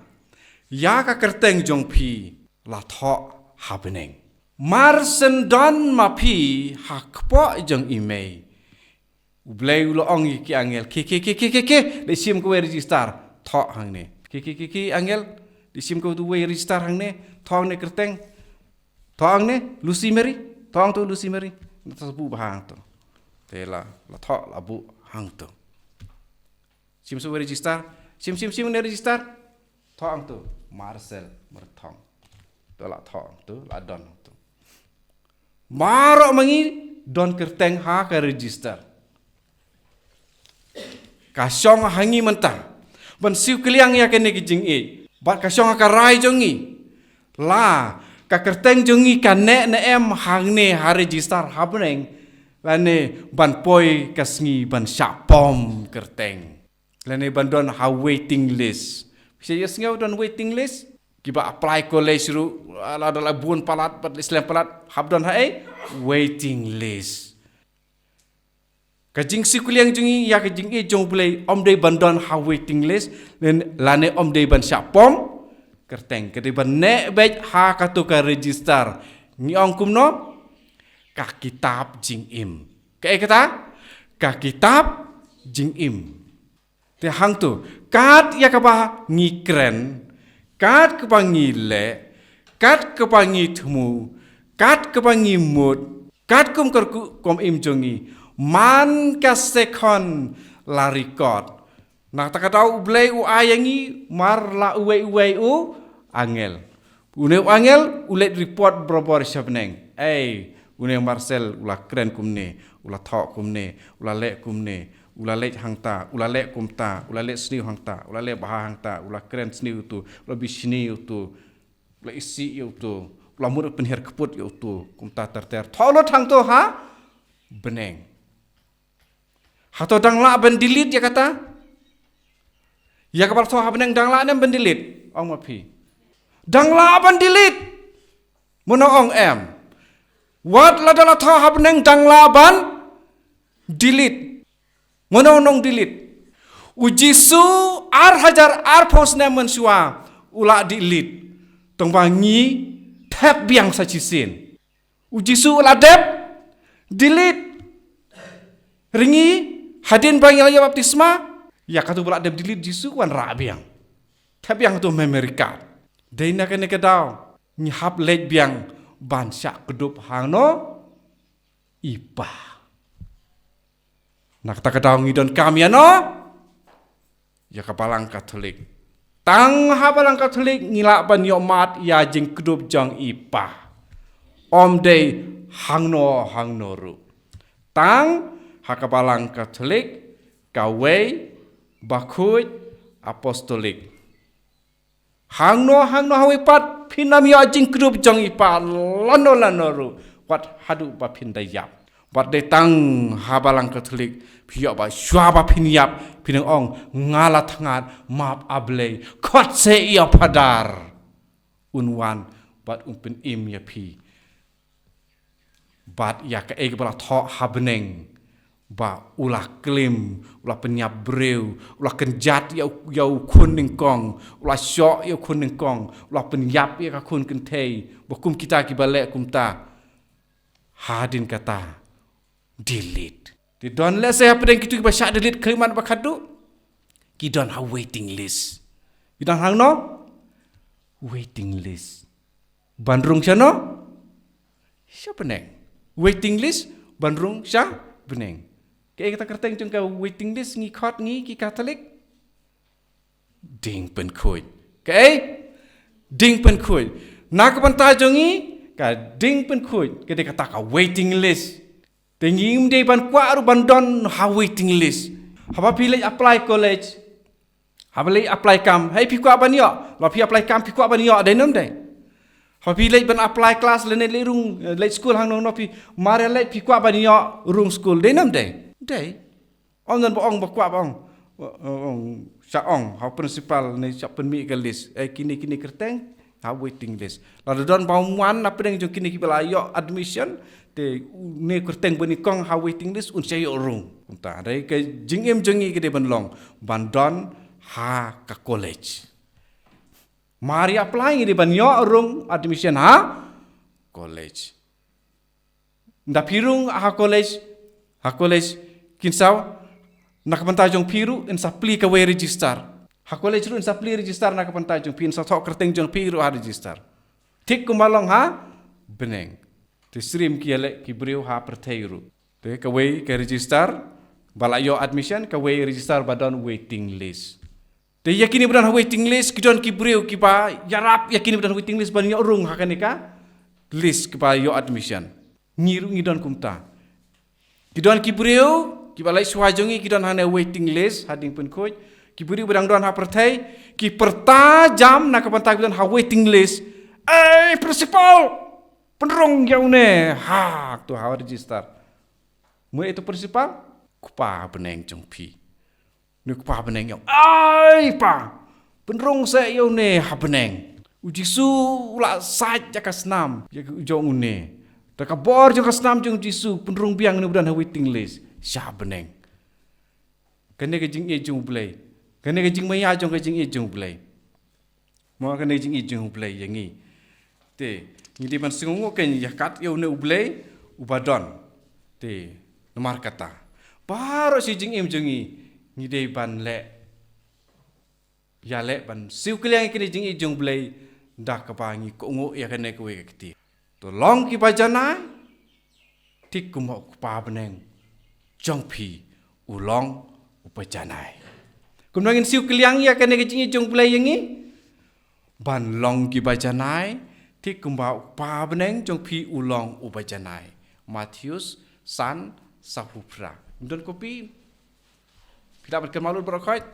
Ïa ka kyrteng jong phi la thoh ha bneng. Mar shen don ma phi ha kpoh jong i mei. U Blei u la ong ïa ki angel, ki, ki, ki, ki, ki, ki, dei shim kawei register, thoh hangne. Ki, ki, ki, ki, angel, dei shim kawei register hangne, thoh hangne kyrteng. Thoh hangne, Lucy Mary, thoh hangto Lucy Mary. Nata sa buh bha hangto. Te la, la thoh, la buh hangto. Shim sa kawei register, shim, shim, shim ne register. Thoh hangto, Marcel Myrthong. To la thoh hangto, la don hangto. Baroh ma ngi don kyrteng ha ka register. Ka shong ha ngi mynta ban siew kylliang ïa kane ka jingïeit. Bad ka shong ha ka rai jong ngi. La ka kyrteng jong ngi ka neh ne em hangne ha register ha bneng. Lane ban poi ka sngi ban shah pom kyrteng. Lane ban don ha waiting list. Phi sa ïohsngew don waiting list? Kiba apply college ruh, la da la bun palat, bad la slem palat, hap don ha ei? Waiting list. Ka jingsiew kylliang jong ngi, ïa ka jingïeit jong u Blei, ym dei ban don ha waiting list, lane, lane ym dei ban shah pom kyrteng, ka dei ban neh beit ha kato ka register. Ngi ong kumno? Ka kitab jingim. Kaei kata? Ka kitab jingim. Te hangto, kat ïa kaba ngi kren, kat kaba ngi leh, kat kaba ngi thmu, kat kaba ngi mut, katkum ka rukom im jong ngi, man ka second la record. Na kata ka daw u Blei u ai ïa ngi, mar la uwei uwei u angel. Une u angel, u leit report barabor sha bneng. Ei, une u Marcel, u la kren kumne, u la thoh kumne, u la leh kumne, u la leit hangta, u la leh kumta, u la leh sniew hangta, u la leh bha hangta, u la kren sniew uto, u la bishni uto, u la isih ïa uto, u la mut pynhiar kput ïa uto, kumta ter ter. Thoh lut hangto ha bneng. Hato dang lah ban delete ïa kata? Ïa kaba la thoh ha bneng dang lah ne em ban delete? Ong ma phi. Dang lah ban delete. Mano ong em? Wat lada la thoh ha bneng dang lah ban delete. Mano nong delete? U Jisu ar hajar arphew snem mynshuwa u la delete. Tang ba ngi thep biang sa shisien. U Jisu u la dep delete. Hynrei ngi hadien ba ngi la ïoh baptisma, ïa katu ba la dep delete Jisu u wanrah biang. Thep biang tu memory card. Dei na kane ka daw ngi hap leit biang ban shah kdup hangno? I Pa. Na kata ka daw ngi donkam ïano? Ïa ka Balang Katholik. Tang ha Balang Katholik ngi lah ban ïohmad ïa jingkdup jong i Pa. Ym dei hangno hangno ruh. Tang ha ka Balang Katholik kawei bakhuid apostolik. Hangno hangno hawei pat phin ym ïoh jingkdup jong i Pa lano lano ruh wat haduh ba phin da ïap. Wat dei tang ha Balang Katholik phi ïoh ba shuwa ba phin ïap phin ong, nga la thngat, map A Blei, khot seh ïa u Phadar, un wan bad un pynim ïa phi. Bad ïa kaei kaba la thoh ha bneng ba u la klim, u la pynïap briew, u la kynjat ïa u, ïa u khun nyngkong, u la shoh ïa u khun nyngkong, u la pynïap ïa ka khun kynthei, ba kum kita kiba leh kumta. Hadien kata, delete. Te don lehse hapdeng kito kiba shah delete khlem man ba khadduh, ki don ha waiting list. Ki don hangno? Waiting list. Ban rung shano? Sha bneng. Waiting list ban rung sha bneng. Kaei kata kyrteng jong ka waiting list ngi khot ngi ki Katholik? Diengpynkhuid. Kaei? Diengpynkhuid. Na ka bynta jong ngi ka diengpynkhuid ka dei kata ka waiting list. Te ngim dei ban kwah ruh ban don ha waiting list. Haba phi leit apply college, haba leit apply kam, hei phi kwah ban ïoh, la phi apply kam phi kwah ban ïoh, dei ne ym dei? Haba phi leit ban apply class lane leit rung, eh, leit skul hangno hangno phi, mar ïa leit phi kwah ban ïoh rung skul, dei ne ym dei? Dei. Ym don ba ong ba kwah ba ong, ong, ong, sha ong ha u principal ne sha pynmih ka list, eh, kine kine kyrteng ha waiting list. Lada don ba wan na pdeng jong kine kiba la ïoh admission, te une u kyrteng ba nyngkong ha waiting list un sa ïoh rung. Kumta, dei ka jingim jong ngi ka dei ban long ban don ha ka college. Mar ïa apply ngi dei ban ïoh rung admission ha college. Nda phi rung ha college, ha college kin sa, na ka bynta jong phi ruh yn sa plie kawei register. Ha college ruh yn sa plie register na ka bynta jong phi, yn sa thoh kyrteng jong phi ruh ha register. Thik kumba long ha bneng. Te syriem ki ïaleh ki briew ha pyrthei ruh. Te kawei ka register ba la ïoh admission, kawei register ba don waiting list. Te ïa kine ba don ha waiting list, ki don ki briew kiba ïarap ïa kine ba don ha waiting list ban ïoh rung ha kane ka list kiba ïoh admission. Ngi ruh ngi don kumta. Ki don ki briew kiba leit shuwa jong ngi ki don ha ne waiting list ha Diengpynkhuid. Ki briew ba dang don ha pyrthei ki pyrta jam na ka bynta kiba don ha waiting list. "Ei, principal, pynrung ïa une ha, to ha register." Mo ïa to principal, Kpa bneng jong phi. Une u Kpa bneng ïa u. Ai pa, pynrung seh ïa une ha bneng. U Jisu u la sait ïa ka snam ïa u jong une. Da ka bor jong ka snam jong u Jisu, pynrung biang une u ba don ha waiting list sha bneng. Kane ka jingïeit jong U Blei. Kane ka jingmaïa jong ka jingïeit jong U Blei. Mo kane ka jingïeit jong U Blei ïa ngi. Te ngi dei ban sngewnguh kein ïa kat ïa une U Blei uba don. Te namar kata, baroh shi jingim jong ngi, ngi dei ban leh, ïaleh ban siew kylliang ïa kane ka jingïeit jong U Blei da kaba ngi kohnguh ïa kane kawei ka kti. To long kiba janai, thik kumba u Kpa bneng jong phi u long uba janai. Kumno ngin siew kylliang ïa kane ka jingïeit jong U Blei ïa ngi? Ban long kiba janai, thik kumba u Kpa bneng jong phi u long uba janai. Mathaios san, saw phew phra. Don copy? Phi lah ban kynmaw lut baroh khoit.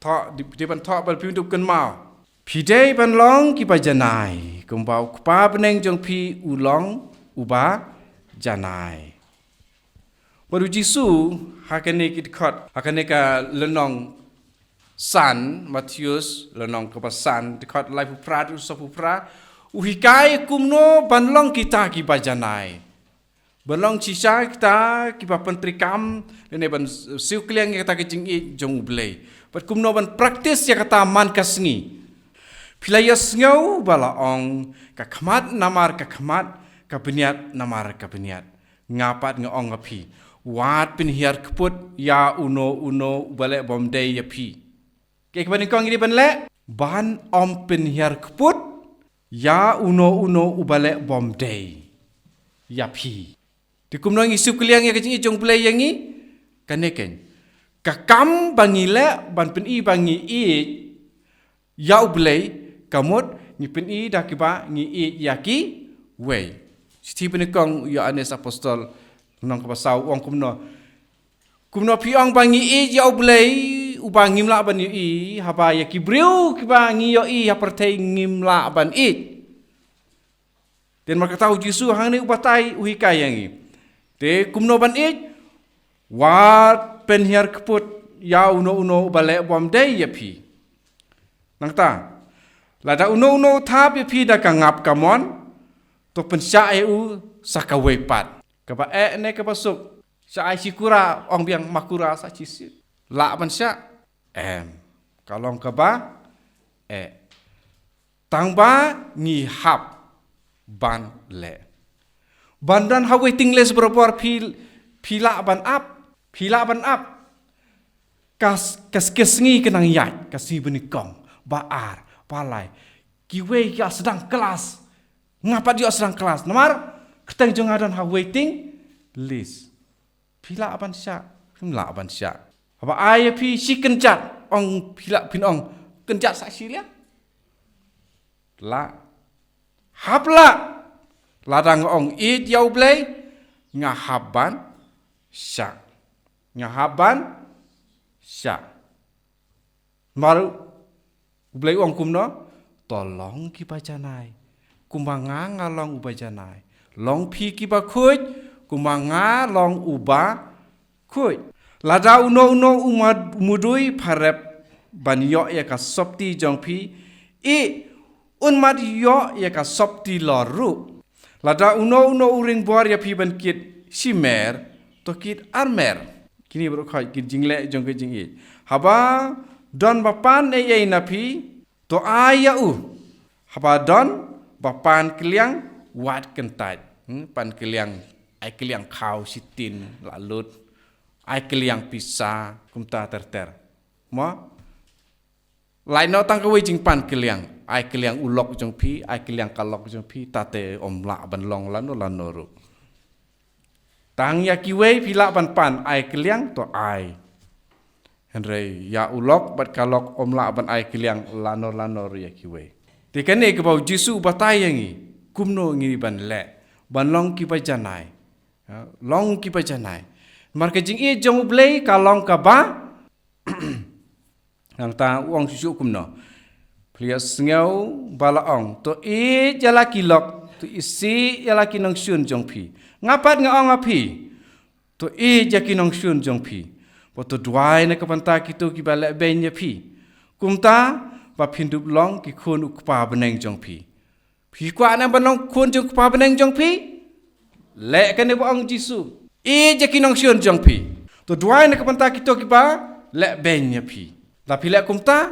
Thoh, dei, dei ban thoh ba phi un dup kynmaw. Phi dei ban long kiba janai kumba u Kpa bneng jong phi u long uba janai. Bad u Jisu ha kane ki dkhot, ha kane ka lynnong san, Mathaios lynnong kaba san, dkhot laiphew phra, saw phew phra, u hikai kumno ban long kita kiba janai. Ban long shisha kita kiba pyntreikam, lane ban siew kylliang ïa kata ka jingïeit jong U Blei. Bad kumno ban practice ïa kata man ka sngi. Phi la ïohsngew ba la ong, ka khmat namar ka khmat, ka bniat namar ka bniat. Nga pat nga ong ha phi, wat pynhiar kput ïa uno uno uba leh bym dei ïa phi. Kaei kaba nyngkong ngi dei ban leh? Ban ym pynhiar kput ïa uno uno uba leh bym dei ïa phi. Te kumno ngi siew kylliang ïa ka jingïeit jong U Blei ïa ngi? Kane kein, ka kam ba ngi leh ban pyni ba ngi ïeit ïa U Blei, ka mut ngi pyni da kiba ngi ïeit ïa kiwei. Shithi banyngkong u Ïoannis Apostol, Lynnong kaba saw u ong kumno. Kumno phi ong ba ngi ïeit ïa U Blei uba ngim lah ban ïohi, haba ïa ki briew kiba ngi ïohi ha pyrthei ngim lah ban ïeit. Te namar kata u Jisu hangne u batai u hikai ïa ngi. Te kumno ban ïeit, wat pynhiar kput ïa uno uno uba leh bymdei ïa phi. Nangta, lada uno uno u thap ïa phi da ka ngap kamon, to pynshah ïa u sa kawei pat. Kaba eh ne kaba suk, shah ai shi kura, ong biang ma kura sa shi sien. Lah ban shah? Em. Ka long kaba eh. Tang ba ngi hap ban leh. Ban don ha waiting list barabor phi, phi lah ban ap, phi lah ban ap. Ka s-, ka s-, ka sngi ka nang ïaid, ka sngi banyngkong, ba ar, ba lai. Kiwei ki ïoh sdang klas. Nga pat ïoh sdang klas. Namar kyrteng jong nga don ha waiting list. Phi lah ban shah, phim lah ban shah. Haba ai ïa phi shi kynjat, ong phi lah, phin ong kynjat sa shi liang. Lah. Hap lah. Lada nga ong ïeit ïa U Blei, nga hap ban shah. Nga hap ban shah. Namar U Blei u ong kumno, to long kiba janai, kumba nga nga long uba janai. Long phi kiba khuid, kumba nga long uba khuid. Lada uno uno u mad-, u mudui pharep ban ïoh ïa ka sopti jong phi, i un mad ïoh ïa ka sopti lor ruh. Lada uno uno u ring bor ïa phi ban kit shimer, to kit armer. Kine baroh khoit ki jingleh jong ka jingïeit. Haba don ba pan ei ei na phi, to ai ïa u. Haba don ba pan kylliang, wat kyntait. Hmm, pan kylliang, ai kylliang khaw shitin, la lut. Ai kylliang pisa, kumta ter ter. Mo? Lait noh tang kawei jingpan kylliang, ai kylliang u lok jong phi, ai kylliang ka lok jong phi, tate ym lah ban long lano lano ruh. Tang ïa kiwei phi lah ban pan, ai kylliang to ai. Hynrei ïa u lok bad ka lok ym lah ban ai kylliang lano lano ruh ïa kiwei. Te kane kaba u Jisu u batai ïa ngi, kumno ngi ban leh, ban long kiba janai. Ha, long kiba janai. Namar ka jingïeit jong U Blei ka long kaba Nangta u ong shuh shuh kumno. Phi la sngew ba la ong, to ïeit ïa la ki lok, to isih ïa la ki nongshun jong phi. Nga pat nga ong ha phi, to ïeit ïa ki nongshun jong phi. Bad to duwai na ka bynta kito kiba leh beiñ ïa phi. Kumta ba phin dup long ki khun u Kpa bneng jong phi. Phi kwah ne ban long khun jong u Kpa bneng jong phi? Leh kane ba ong Jisu. Ïeit ïa ki nongshun jong phi. To duwai na ka bynta kito kiba leh beiñ ïa phi. Lada phi leh kumta,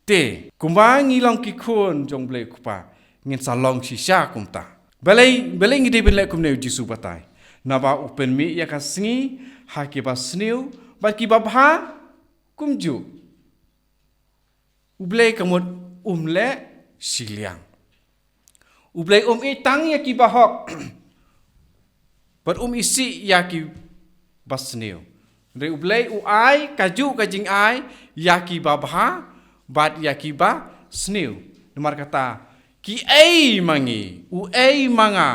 te kumba ngi long ki khun jong U Blei U Kpa, ngin sa long shisha kumta. Balei, balei ngi dei ban leh kumne, u Jisu batai. Naba u pynmih ïa ka sngi ha kiba sniew bad kiba bha kumjuh. U Blei ka mut um leh shiliang. U Blei um ïeit tang ïa kiba hok. Bad um isih ïa kiba sniew. Hynrei U Blei u ai kajuh ka jingai ïa kiba bha bad ïa kiba sniew. Namar kata, ki ei ma ngi, u ei ma nga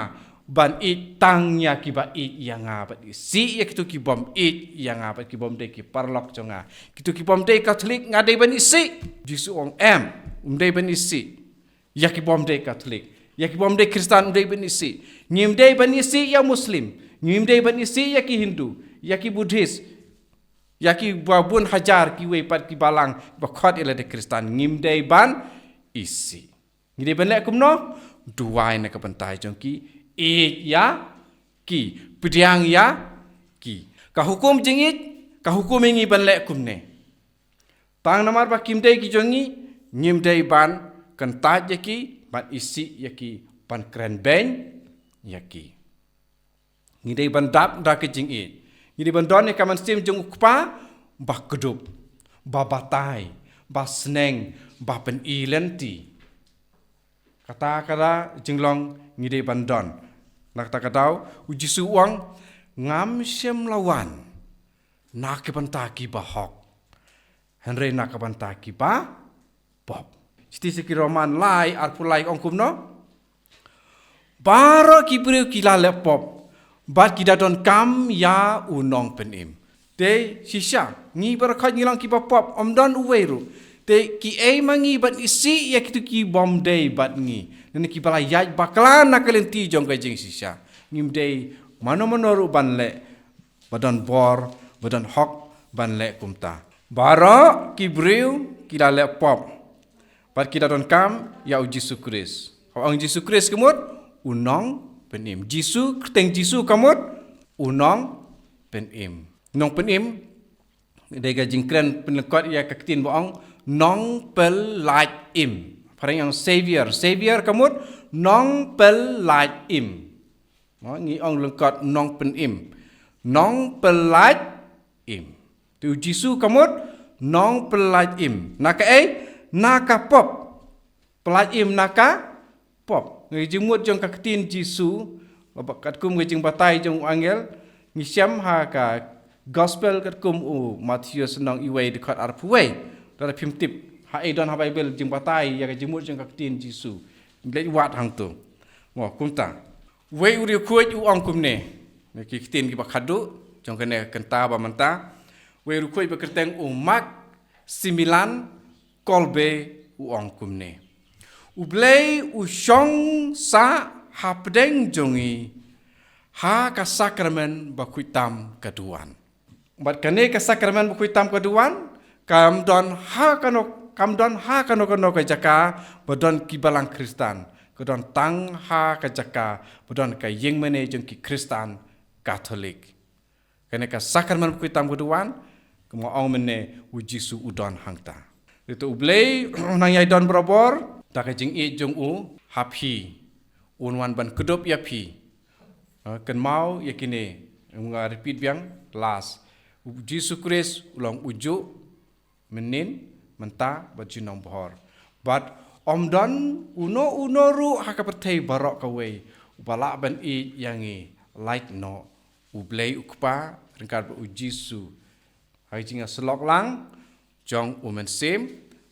ban ïeit tang ïa kiba ïeit ïa nga, bad isih ïa kito ki bym ïeit ïa nga, bad ki bym dei ki paralok jong nga. Kito ki bym dei Katholik nga dei ban isih? Jisu ong em, um dei ban isih ïa ki bym dei Katholik, ïa ki bym dei Khristan um dei ban isih. Ngim dei ban isih ïa Muslim, ngim dei ban isih ïa ki Hindu, ïa ki Buddhist, ïa kiba bun hajar kiwei pat ki balang ba khot ïa lade Khristan, ngim dei ban isih. Ngi dei ban leh kumno? Duwai na ka bynta jong ki, ïeit ïa ki, pdiang ïa ki. Ka hukum jingïeit ka hukum ïa ngi ban leh kumne. Tang namar ba kim dei ki jong ngi, ngim dei ban kyntait ïa ki, ban isih ïa ki, ban kren beiñ ïa ki. Ngi dei ban dap da ka jingïeit. Ngi dei ban don ïa ka mynsiem jong u Kpa ba kdup, ba batai, ba sneng, ba pyni lynti. Kata ka jinglong ngi dei ban don. Na kata ka daw u Jisu u ong, ngam shym la wan na ka bynta kiba hok, hynrei na ka bynta kiba pop. Shithi sha ki Roman lai arphew lai ong kumno? Baroh ki briew ki la leh pop Bad ki da donkam ïa u nongpynim. Te shisha, ngi baroh khoit ngi long kiba pop, ym don uwei ruh. Te kiei ma ngi ban isih ïa kito kibym dei bad ngi, lane kiba la ïaid bakla na ka lynti jong ka jingshisha. Ngim dei mano mano ruh ban leh ba don bor, ba don hok ban leh kumta. Baroh ki briew ki da leh pop. Bad ki da donkam ïa u Jisu Khrist. Haba ong Jisu Khrist ka mut u nongpynim. Jisu, kyrteng Jisu ka mut u nongpynim. Nongpynim, dei ka jingkren pynlyngkot ïa ka ktien ba ong nongpyllait im. Phareng ong Savior. Savior ka mut nongpyllait im. Mo, ngi ong lyngkot nongpynim. Nongpyllait im. Te u Jisu ka mut nongpyllait im. Na kaei? Na ka pop. Pyllait im na ka pop. Nga jingmut jong ka ktien Jisu, katkum ka jingbatai jong u angel, ngi shem ha ka gospel katkum u Mathaios lynnong iwei dkhot arphew wei. Lada phim tip, haei don ha Baibl jingbatai ïa ka jingmut jong ka ktien Jisu. Leit wad hangto. Mo, kumta. Wei u riewkhuid u ong kumne. Ki ktien kiba khadduh jong kane ka kynta ba mynta. Wei u riewkhuid ba kyrteng u Maximilian Kolbe u ong kumne. U Blei u shong sah hapdeng jong ngi ha ka sakramen bakhuid tam ka duwan. Bad kane ka sakramen bakhuid tam ka duwan, kam don ha kano, kam don ha kano kano ka jaka ba don ki balang Khristan. Ka don tang ha ka jaka ba don ka ïingmane jong ki Khristan Katholik. Kane ka sakramen bakhuid tam ka duwan, kumba ong mynne u Jisu u don hangta. Te u Blei u nang ïai don barabor da ka jingïeit jong u ha phi. Un wan ban kdup ïa phi. Ha, kynmaw ïa kine, nga repeat biang, last. U Jisu Khrist u long ujuh, mynnin, mynta, bad junom bhor. Bad ym don uno uno ruh ha ka pyrthei baroh kawei uba lah ban ïeit ïa ngi lait noh u Blei u Kpa ryngkat bad u Jisu. Ha ka jingïasyllok lang jong u Mynsiem